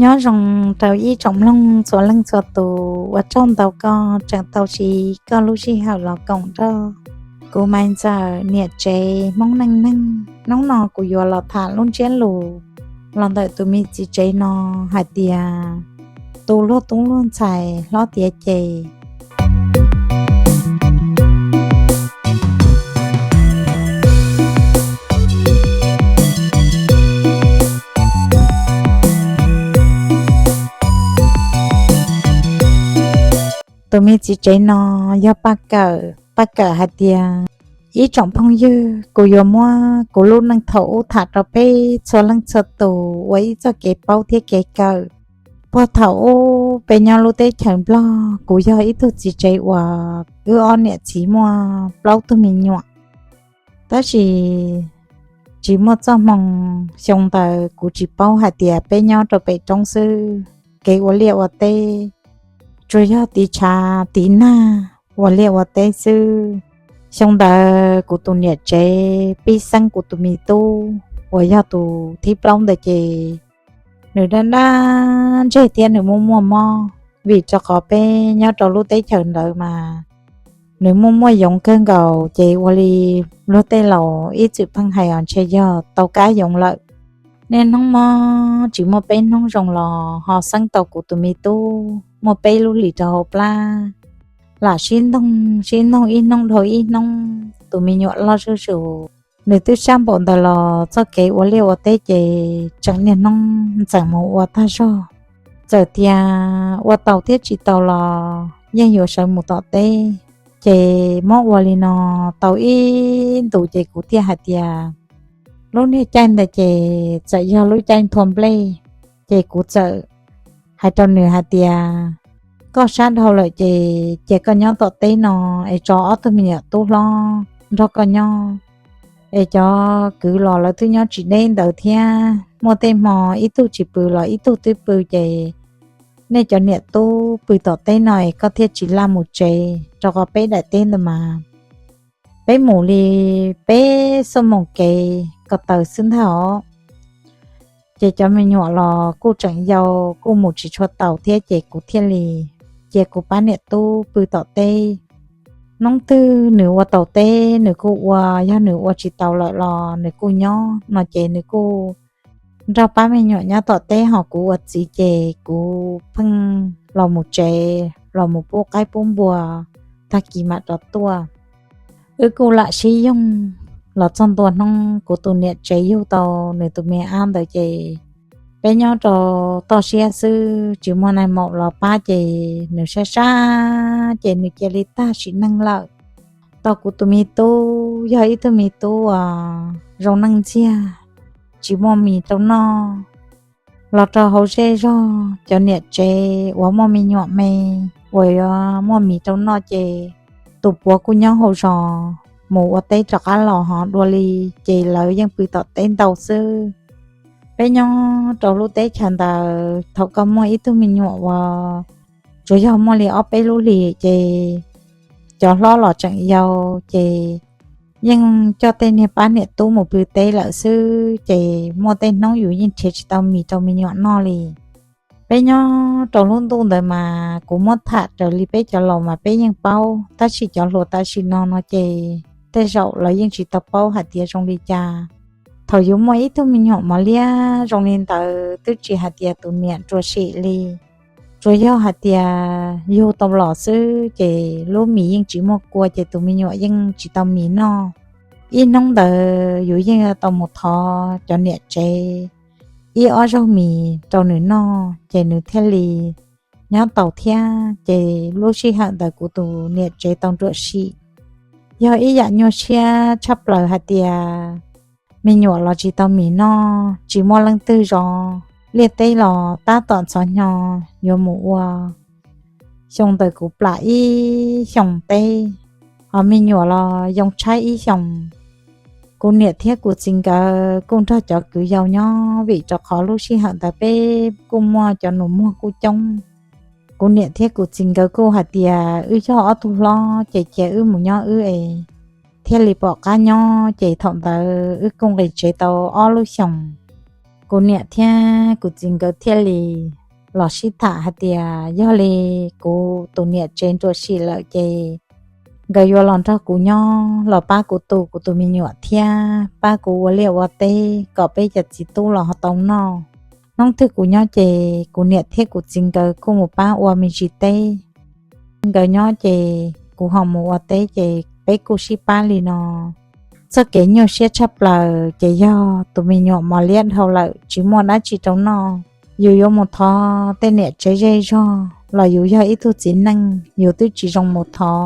Nyob zoo rau ib tsoom mloog txhua leej txhua tus, ua tsaug ntau koj tseem tau siv koj lub sij hawm los koom nrog kuv Maiv Ntxawm niam tsev Hmoob neej neeg. Hnub no kuv yuav los tham lub ntsiab lus los ntawm tus me txiv tsev no hais tias tu luag tub luag ntxhais hlob tiav ces. Tus me txiv tsev no yog Paj Kawm. Paj Kawm hais tias, ib tsoom phooj ywg, kuv yuav muab kuv lub neej thaum ub tham rau peb txhua leej txhua tus ua ib txoj kev paub thiab kev kawm. Puag thaum ub peb nyob lub teb chaws Nplog, kuv yog ib tug txiv tsev uas wb ob niam txiv muaj plaub tug me nyuam. Tab sis tsis muaj txoj hmoo, xyoo ntawd kuv tsis paub hais tias peb nyob rau pem roob xwb, kev ua liaj ua teb tsuas yog tiv tshav tiv nag ua liaj ua teb xwb. Xyoo ntawd kuv tus niam tsev pib xeeb kuv tus me tub uas yog tus thib plaub ntawd ces nws daj daj ntseg thiab nws muaj muaj mob, vim rau qhov peb nyob rau lub teb chaws ntawd mas nws muaj muaj yoov kawg nkaus, ces ua li luag tej laus ib txwm pheej hais os, ntshe yog tau kab yoov lawm. Niaj hnub mob tsis muaj peb hnub zoo los ho xeeb tau kuv tus me tub muaj peb lub hlis rau hauv plab, lam sib ntoog sib ntoog ib hnub dhau ib hnub, tus me nyuam loj zuj zus. Nws twb sab npaum ntawd los txoj kev ua liaj ua teb ces tseem niaj hnub ntxeem mus ua tag zog. Txawm tias ua tau thiab tsis tau los yeej yuav sawv mus tom teb. Ces muab ua li no tau ib ntus ces kuv thiaj hais tias, lub niag caij ntawd ces txawm yog lub caij nthua nplej, ces kuv txawm hais rau nws hais tias, koj sab dhau lawm ces cia koj nyob tom teb no es tso ob tug me nyuam tub hlob nrog koj nyob. Es cov kwv los lawv twb nyob tsis deb ntawd thiab, muaj tej hmo ib tug tsis pw los ib tug twb pw, ces nej cov niam tub pw tom teb no es koj thiaj tsis laj mus tsev, rau qhov peb daim teb ntawd mas peb mus li peb xuab moos kev ko taw xwb ntag os. Ces cov me nyuam los kuj tseem yau, kuj mus tsis tshua taus thiab, ces kuv thiaj li cia kuv pab niam tub pw tom teb. Hnub twg nws ua tau teb nws kuj ua, yog nws ua tsis tau lawm los nws kuj nyob no ces nws kuj nrog pab me nyuam nyob tom teb, ho kuv ua txiv ces kuv pheej los mus tsev los mus pub qaib pub npua tag kis mam rov tuaj. Wb kuj lam sib yoog los txog ntua hnub kuv tus niam tsev yug tau nws tus me ab ntawd ces peb nyob rau toj siab xwb, tsis muaj nais maum los pab ces nws sab sab ces nws cia li tag sim neej lawm. Tau kuv tus me tub yog ib tug me tub uas zoo neej ntxiag, tsis muaj mis rau noj. Los rau hauv zej zog cov niam tsev uas muaj me nyuam me uas yuav muaj mis rau noj ces tus puav kuj nyob hauv zos, mus ua teb rov qab los ho dua li, ces lawv yeej pw tom teb ntau xwb. Peb nyob rau lub teb chaws ntawd thaum koj muaj ib tug me nyuam uas tsuas yog muaj li ob peb lub hlis ces cov hlob los tseem yau, ces yeej coj tej niag pab niam tub mus pw teb lawm xwb, ces muaj tej hnub yus yeej nrhiav tsis tau mis rau me nyuam noj li. Peb nyob rau lub ntuj ntawd mas kuv muab tham raws li peb cov laus mas peb yeej paub, tab sis cov hluas tam sim no no ces tej zaum lawv yeej tsis tau paub hais tias zoo li cas. Thaum yus muaj ib tug me nyuam mos liab zoo li ntawd twb tsis hais tias tus niam ruam sim li, tsuas yog hais tias yug tau los xwb ces lub mis yeej tsis muaj kua ces tus me nyuam yeej tsis tau mis noj. Ib hnub ntawd yus yeej tau mus thov cov niam tsev ib ob zaug mis rau nws noj ces nws thiaj li nyob tau thiab. Ces lub sij hawm ntawd kuv tus niam tsev tau ruam sim. Yog ib yam nyuaj siab tshaj plaws hais tias me nyuam los tsis tau mis noj, tsis muaj leej twg zov, liaj teb los tab tom ntxhov hnyo yuav mus ua. Xyoo ntawd kuv plam ib xyoos teb, ho me nyuam los yoo tshaib ib xyoos. Kuv niam thiab kuv txiv nkawd kuj nrog cov kwv yau nyob vim rau qhov lub sij hawm ntawd peb kuj muaj cov nus muag kuj coob. Kuv niam thiab kuv txiv nkawd kuj hais tias wb yog ob tug hlob ces cia wb mus nyob wb es thiaj li pom qab nyob, ces thaum ntawd wb kuj nqis tsev tau ob lub xyoos. Kuv niam thiab kuv txiv nkawd thiaj li los sib tham hais tias yog li kuv tus niam tsev nruam sim lawm ces nkawd yuav los nrog kuv nyob los pab kuv tu kuv tus me nyuam thiab pab kuv ua liaj ua teb kom peb cov txiv tub los ho tau noj. Hnub twg kuv nyob ces kuv niam thiab kuv txiv nkawd kuj mus pab ua me ntsis teb. Nkawd nyob ces kuv ho mus ua teb ces peb kuj sib pab li no. Txoj kev nyuaj siab tshaj plaws ces yog tus me nyuam mos liab dhau lawm tsis muaj dab tsi rau noj. Yus yuav mus thov tej niam tsev zej zog los yus yog ib tug txiv neej yus twb tsis zoo mus thov.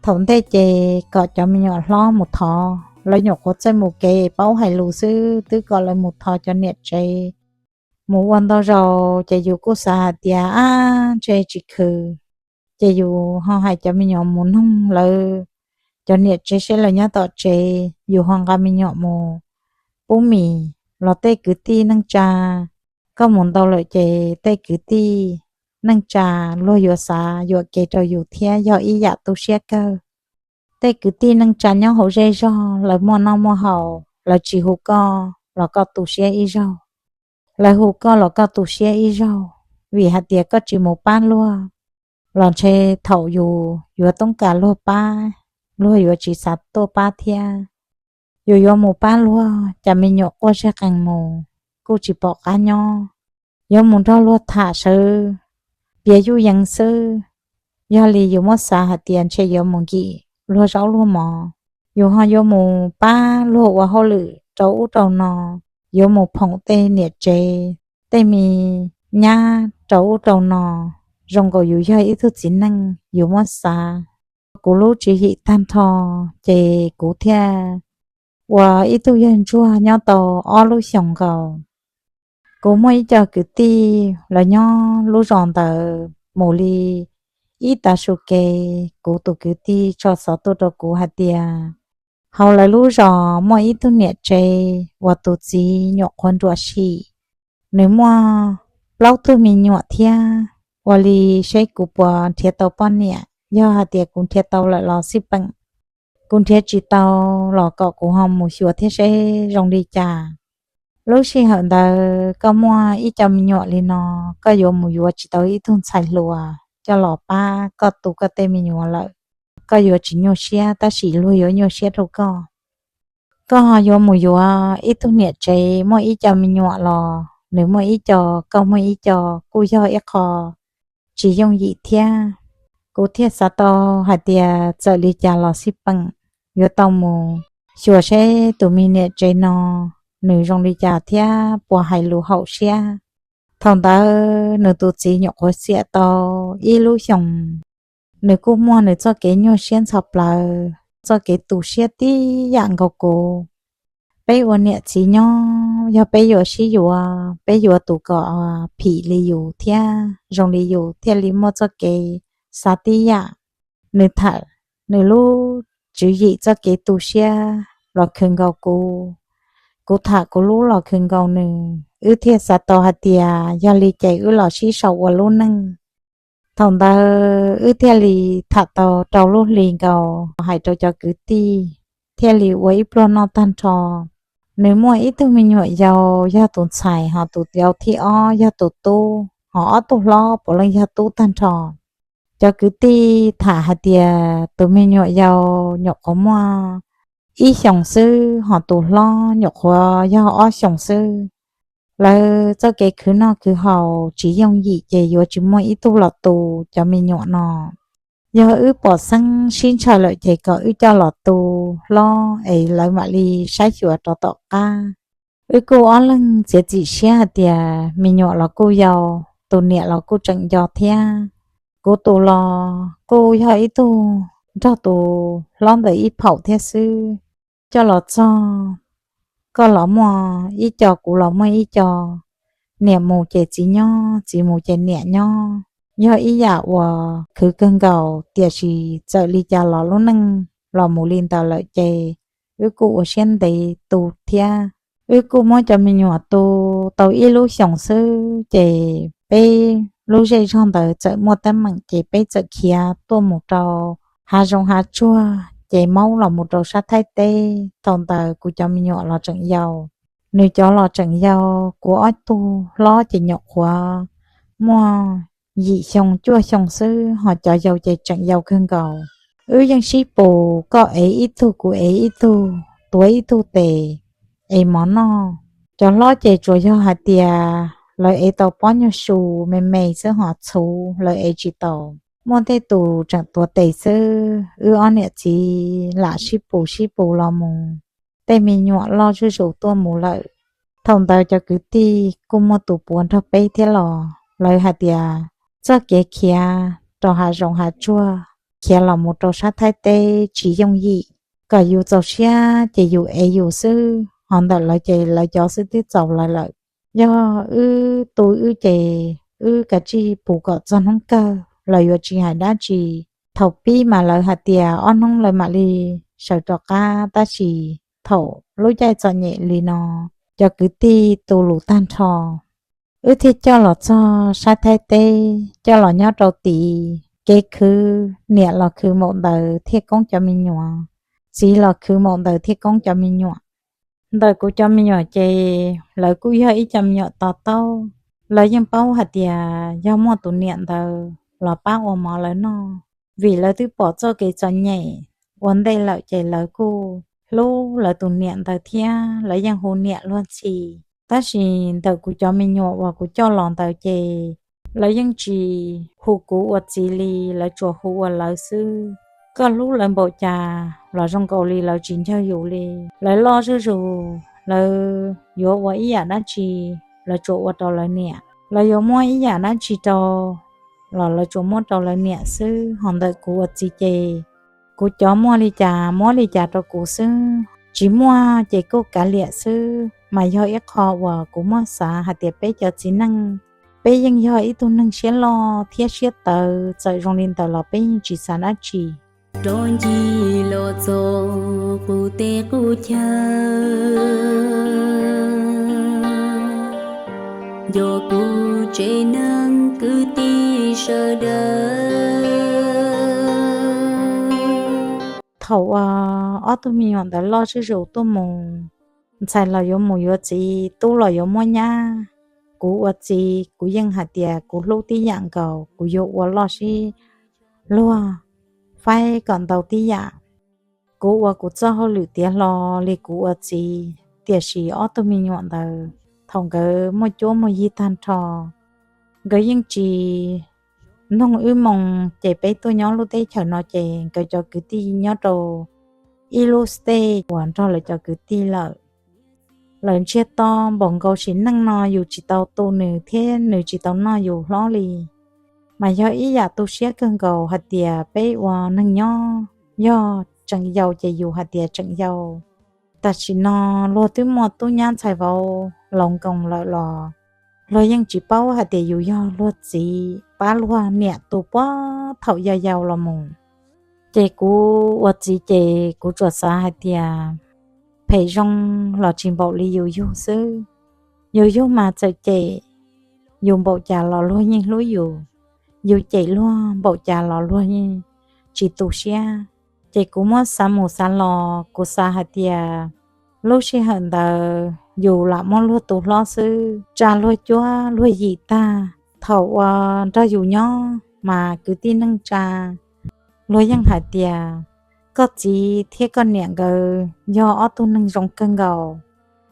Thaum ntej ces kom cov me nyuam hlob mus thov, lawv nyuam qhuav txawj mus kev paub hais lus xwb twb kom lawv mus thov cov niam tsev. Mus ua ntau zaus ces yus kuj xav hais tias ab ntshe tsis khwv, ces yus ho hais cov me nyuam mus noog lawv cov niam tsev seb lawv nyob tom tsev, yus ho nqa me nyuam mus pub mis. Los tej kwv tij neej tsa, koj mus ntau lawm ces tej kwv tij neej tsa luag yuav xav yuam kev rau yus thiab yog ib yam tu siab kawg. Tej kwv tij neej tsa nyob hauv zej zog lawv muaj noj muaj haus lawv tsis hu koj los koj tu siab ib zaug, lawv hu koj los koj tu siab ib zaug, vim hais tias koj tsis mus pab luag los ntshe thaum yus yuav toob kas luag pab, luag yuav tsis xav tuaj pab thiab. Yus yuav mus pab luag cov me nyuam quaj zaj qees mus kuj tsis pom qab nyob. Yuav mus nrog luag tham sawv piav yuj yees xwb, yog li yus muab xav hais tias ntshe yuav mus nkim luag zaub luag mov. Yus ho yuav mus pab luag ua hauj lwm rau ub rau no, yuav mus phoom tej niam tsev, tej me nyab rau ub rau no, zoo nkaus yus yog ib tug txiv neej yus muab xav. Kuv lub tswv yim tag nrho ces kuv thiaj ua ib tug yawg ntsuag nyob tau ob lub xyoos nkaus. Kuv muaj ib co kwv tij los nyob lub zos ntawd mus li ib tav su kev, kuv tus kwv tij tso xov tuaj rau kuv hais tias hauv lawv lub zos muaj ib tug niam tsev uas tus txiv nyuam qhuav nruam sim, nws muaj plaub tug me nyuam thiab, ua li seb kuv puas nrhiav tau poj niam, yog hais tias kuv nrhiav tau lawm los xij peem, kuv nrhiav tsis tau los kom kuv ho mus xyuas thiab seb zoo li cas. Lub sij hawm ntawd koj muaj ib co me nyuam li no, koj yuav mus yuav tsis tau ib tug ntxhais hluas coj los pab koj tu koj tej me nyuam lawm, koj yuav tsis nyuaj siab tab sis luag yuav nyuaj siab rau koj. Koj ho yuav mus yuav ib tug niam tsev muaj ib co me nyuam los nws muaj ib co, koj muaj ib co, kuj yog ib qho tsis yooj yim thiab. Kuv thiaj xav tau hais tias txawm li cas los xij peem yuav tau mus xyuas seb tus me niam tsev no nws zoo li cas thiab puas hais lus haum siab. Thaum ntawd nws tus txiv nyuam qhuav xiam tau ib lub xyoos, nws kuj muaj nws txoj kev nyuaj siab ntxhov plawv, txoj kev tu siab tib yam nkaus kuv. Peb ua niam txiv nyob yog peb yuav sib yuav, peb yuav tus kom phim li yus thiab zoo li yus thiaj li muaj txoj kev xav tib yam. Nws tham nws lub tswv yim txoj kev tu siab los khwv nkaus kuv, kuv tham kuv lub los khwv nkaus nws, wb thiaj xav tau hais tias yog li ces wb los sib sau ua lub neej. Thaum ntawd wb thiaj li tham tau rau lub hli nkaus hais rau cov kwv tij, thiaj li ua ib pluag noj tag nrho. Nws muaj ib tug me nyuam yaus yog tus ntxhais, ho tus yau thib ob yog tus tub, ho ob tug hlob puav leej yog tub tag nrho. Cov kwv tij tham hais tias tus me nyuam yaus nyuam qhuav muaj ib xyoos xwb, ho tus hlob nyuam qhuav yog ob xyoos xwb. Lawv txoj kev khwv noj khwv haus tsis yooj yim ces yuav tsis muaj ib tug los tu cov me nyuam no. Yog wb pom xeeb sib ntshaw lawm ces kom wb coj los tu hlob es lawv mam li saib xyuas rov tom qab. Wb kuj ob leeg txiav txim siab hais tias me nyuam los kuj yau, tus niam los kuj tseem nco thiab. Kuv tus los kuj yog ib tug nrog tus hlob ntawd ib phaum thiab xwb. Coj los txog, koj los muaj ib co, kuv los muaj ib co, niam mus ces txiv nyob, txiv mus ces niam nyob, yog ib yam uas khwv kawg nkaus. Tiam sis txawm li cas los lub neej los mus li ntawd lawm ces wb kuj ua siab ntev tu thiab. Wb kuj muab cov me nyuam tu tau ib lub xyoos xwb ces peb lub zej zog ntawd txawm muaj teeb meem ces peb txawm khiav tuaj mus rau hav zoov hav tsuag ces maub los mus rau sab Thaib teb. Thaum ntawd kuv cov me nyuam los tseem yau. nws cov los tseem yau. Kuv ob tug hlob ces nyuam qhuav muaj yim xyoo cuaj xyoo xwb, ho cov yau ces tseem yau kawg nkaus. Wb yeej sib pus, koj ev ib tug kuv ev ib tug, tuav ib tug tes es mov noj. Cov hlob ces tsuas yog hais tias lawv ev tau pob nyuag su me me xwb, ho txhuv lawv ev tsis tau. Muaj tej tus tseem tuav tes xwb. Wb ob niam txiv lam sib pus sib pus los mus, tej me nyuam loj zuj zus tuaj mus lawm. Thaum ntawd cov kwv tij kuj muaj tus puav nrog peb thiab los lawv hais tias txoj kev khiav rau hav zoov hav tsuag, khiav los mus rau sab Thaib teb tsis yooj yim. Kom yus txaus siab ces yus ev yus xwb, ho ntawm lawv ces lawv cov xwb twb txaus lawv lawm. Yog wb tu wb ces wb kav tsij pus kom txog hnub kawg, lawv yuav tsis hais dab tsi. Thaum pib mas lawv hais tias ob hnub lawv mam li sawv rov qab, tab sis thaum lub caij txom nyem li no, cov kwv tij tu lus tag nrho, wb thiaj coj los txog sab Thaib teb, coj los nyob rau tid. Kev khwv, niam los khwv maum ntawv thiaj koob cov me nyuam, txiv los khwv maum ntawv thiaj koob cov me nyuam. Ntawm kuv cov me nyuam ces lawv kuj yog ib co me nyuam to taub. Lawv yeej paub hais tias yog muaj tus niam ntawd los pab ua mov lawv noj, vim lawv twb pom txoj kev txom nyem ua ntej lawm ces lawv kuj hlub lawv tus niam ntawd thiab lawv yeej hu niam luag ntxhi. Tab sis ntawm kuv cov me nyuam uas kuv coj los ntawd ces lawv yeej tsis hu kuv ua txiv li, lawv tsuas hu ua lawv xwb. Koj hlub lawv npaum cas los zoo nkaus li lawv tsis ncawg yus li. Lawv loj zuj zus, lawv yuav ua ib yam dab tsi, lawv tsuas ua rau lawv niam. Lawv yuav muab ib yam dab tsi rau los lawv tsuas muab rau lawv niam xwb. Ho ntawm kuv ua txiv ces kuv cov muaj li cas muab li cas rau kuv xwb, tsis muaj ces kuj kav liam xwb. Mas yog ib qho uas kuv muab xav hais tias peb cov txiv neej, peb yeej yog ib tug neeg siab loj thiab siab tawv, txawm zoo li ntawd los peb yeej tsis xav dab tsi. Rov ncig los txog qub teb qub chaw, nco kuv tsev neeg kwv tij sawv daws. Thaum uas ob tug me nyuam ntawd loj zuj zus tuaj mus, ntxhais los yuav mus yuav txiv, tub los yuav muab nyab, kuv ua txiv kuv yeej hais tias kuv hlub tib yam nkaus, kuv yuav ua loj sib luag, faib kom ntau tib yam. Kuv ua kuv txoj hauj lwm tiav hlo li kuv ua txiv, tiam sis ob tug me nyuam ntawd thaum nkawd muaj cuab muaj yig tag nrho, nkawd yeej tsis nug wb moo. Ces peb tuaj nyob lub teb chaws no ces nkawd cov kwv tij nyob rau ib lub state uas nrog lawv cov kwv tij lawm. Lawv ntsiag to npaum nkaus, sim neej no yus tsis tau tu nws thiab nws tsis tau noj yus hlob li. Mas yog ib yam tu siab kawg nkaus hais tias peb ua neeg nyob, yog tseem yau ces yus hais tias tseem yau. Tam sim no luag twb muaj tub nyab ntxhais vauv laus nkoos lawm los luag yeej tsis paub hais tias yus yog luag txiv pab luag niam tu puag thaum yau yau los mus. Ces kuv ua txiv ces kuv tsuas xav hais tias phem zoo los tsis npaum li yus yug xwb. Yus yug mas txawm cem yus npaum cas los luag yeej hlub yus, yus cem luag npaum cas los luag yeej tsis tu siab. Ces kuv muab xav mus xav los kuv xav hais tias lub sij hawm ntawd yus lam muab luag tu hlob xwb, tsa luag cuab luag yig tag. Thaum uas nrog yus nyob mas kwv tij neej tsa, luag yeej hais tias koj txiv thiab koj niam nkawd yog ob tug neeg zoo kawg nkaus,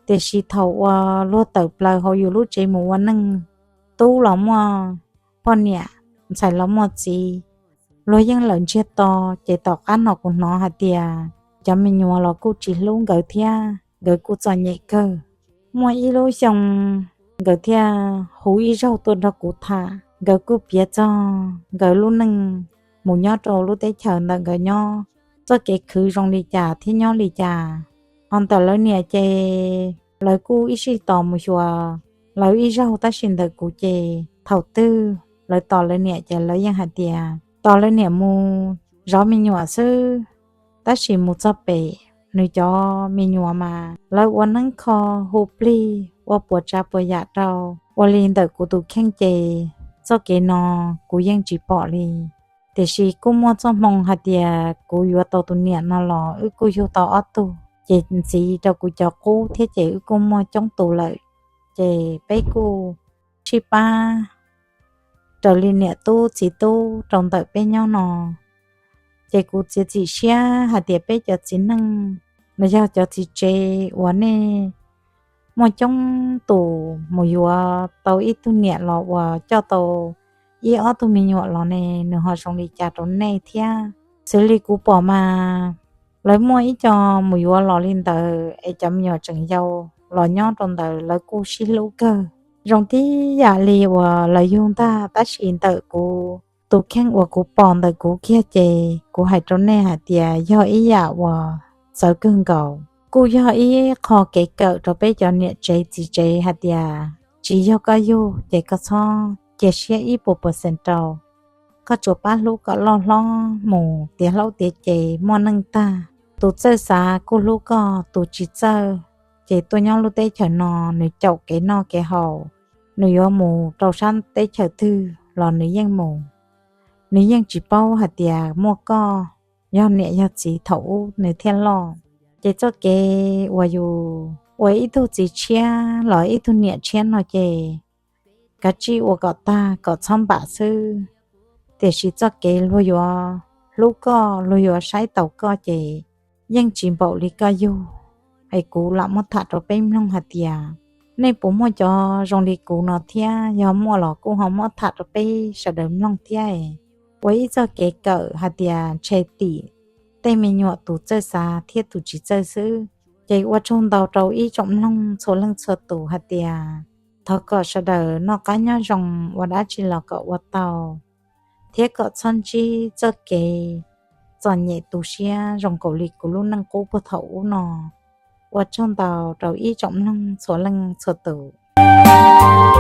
tiam sis thaum uas luag tawm plaws hauv yus lub tsev mus ua neej, tub los muaj poj niam, ntxhais los muaj txiv, luag yeej lawm ntsiag to. Ces tom qab no kuv hnov hais tias cov me nyuam los kuj tsis hlub nkawd thiab, nkawd kuj txom nyem kawg. Muaj ib lub xyoo nkawd thiaj hu ib zaug tuaj nrog kuv tham, nkawd kuj piav txog nkawd lub neej mus nyob rau lub teb chaws ntawm nkawd nyob, txoj kev khwv zoo li cas thiab nyob li cas. Ho ntawm lawv niam ces lawv kuj ib sij tos mus xyuas lawv ib zaug, tab sis ntawm kuv ces thaum twg lawv tos lawv niam ces lawv yeej hais tias tos lawv niam mus zov me nyuam xwb. Tab sis mus txog pem, nws cov me nyuam mas lawv ua neeb kho, hu plig, ua puas tsav puas yam rau. Ua li ntawm kuv tus kheej ces txoj kev no kuv yeej tsis pom li. Tiam sis kuj muaj txoj hmoo hais tias kuv yuav tau tus niam no los wb kuj yug tau ob tug. ces ntxiv rau kuv cov qub thiab ces wb kuj muaj coob tus lawm. Ces peb kuj sib pab raws li niam tub txiv tub rau ntawm peb nyob no. Ces kuv txiav txim siab hais tias peb cov txiv neej los yog cov txiv tsev uas nej muaj coob tus mus yuav tau ib tug niam los uas coj tau ib ob tug me nyuam los ne, nws ho zoo li cas rau nej thiab. Xws li kuv pom mas lawv muaj ib co mus yuav los li ntawd es cov me nyuam tseem yau los nyob rau ntawd lawv kuj sib hlub kawg, zoo tib yam li uas lawv yug ntag. Tab sis ntawm kuv tus kheej uas kuv pom ntawm kuv kiag ces kuv hais rau nej hais tias yog ib yam uas txawv kawg nkaus. Kuj yog ib qho kev kawm rau peb cov niam tsev txiv tsev hais tias tsis yog koj yug ces koj txhob cia siab ib puas percent rau. Koj tsuas pab hlub kom loj hlob mus tiav hlob tiav ces muaj neej tag. Tus txawj xav kuj hlub koj, tus tsis txawj ces tuaj nyob lub teb chaws no, nws caum kev noj kev haus, nws yuav mus rau sab teb chaws twg los nws yeej mus. Nws yeej tsis paub hais tias muaj koj, yog niam yog txiv thaum ub nws thiaj loj. Ces txoj kev uas yus ua ib tug txiv tshiab los ib tug niam tshiab no ces kav tsij ua kom tag kom txhob npam xwb. Tiam sis txoj kev luag yuav hlub koj, luag yuav saib taus koj ces yeej tsis npaum li koj yug. Es kuv lam muab tham rau peb mloog hais tias nej puas muaj cov zoo li kuv no thiab, yog muaj los kuj ho muab tham rau peb sawv daws mloog thiab. Ua ib txoj kev kawm hais tias ntshe tim tej me nyuam tus txawj xav thiab tus tsis txawj xwb. Ces ua tsaug ntau rau ib tsoom mloog txhua leej txhua tus hais tias thov kom sawv daws noj qab nyob zoo, ua dab tsi los kom ua tau, thiab kom txhob ntsib txoj kev txom nyem tu siab zoo nkaus li kuv lub neej qub puag thaum ub no. Ua tsaug ntau rau ib tsoom mloog txhua leej txhua tus.